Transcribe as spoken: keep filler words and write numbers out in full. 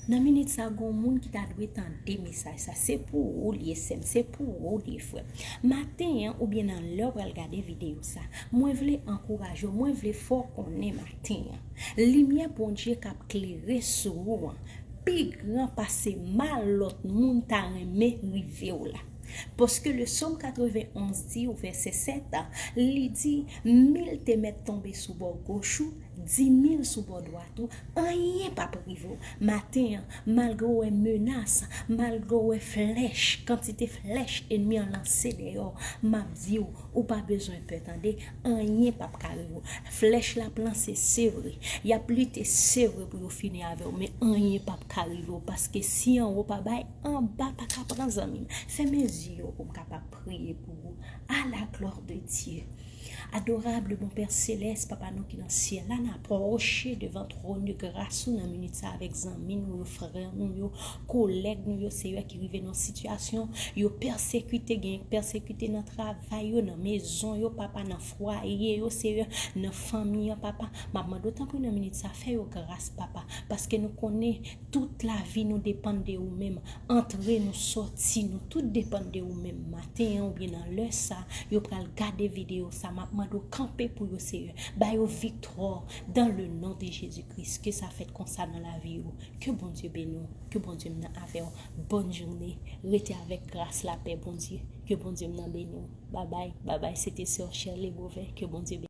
Nan minit sa, gon moun ki ta dwe tande mesaj sa. Se pou ou l ye, sè m, se pou ou l ye, frè m. Maten an, oubyen nan lè w pral gade videyo sa, mwen vle ankouraje w, mwen vle fè w konnen maten an, limyè Bondye k ap klere sou ou an pi gran pase mal lòt moun ta renmen rive w la. Paske le Sòm katrevenn onz di, ou vèsè sèt, li di, mil te mèt tonbe sou bò goch ou, dimil sou bò dwat ou, anyen p ap rive w. Maten an, malgre w wè menas, malgre w wè flèch, kantite flèch ènmi an lanse dèyè w, m ap di w, ou pa bezwen pè, tande, anyen p ap ka rive w. Flèch la ap lanse, se vre. Y ap lite, se vre, pou yo fini avè w, men anyen p ap ka rive w, paske si anwo pa bay, anba pa ka pran, zanmi m. Fèmen zye w pou m kapab priye pou ou. À la gloire de Dieu. Adorable bon Père Céleste, Papa nou ki nan syèl la, n apwoche devan twòn de gras ou nan minit sa avèk zanmi nou yo, frè nou yo, kolèg nou yo, Seyè, ki rive nan sitiyasyon yo pèsekite, gen pèsekite nan travay yo, nan mezon yo, Papa, nan fwaye yo, Seyè, nan fanmi an, Papa. M ap mande w tanpri nan minit sa, fè yo gras, Papa, paske nou konnen tout lavi nou depann de ou menm. Antre nou, sòti nou, tout depann de ou menm. Maten an oubyen nan lè sa, yo pral gade videyo sa, m ap mande w kanpe pou yo, Seyè. Ba yo viktwa dans le nom de Jésus-Christ. Ke sa fèt konsa nan lavi yo. Ke Bondye beni w. Ke Bondye m nan avè w. Bòn jounen. Rete avèk gras, lapè Bondye. Ke Bondye m nan beni w. Babay, babay. Se te sè Shirley Beauvais. Ke Bondye beni w.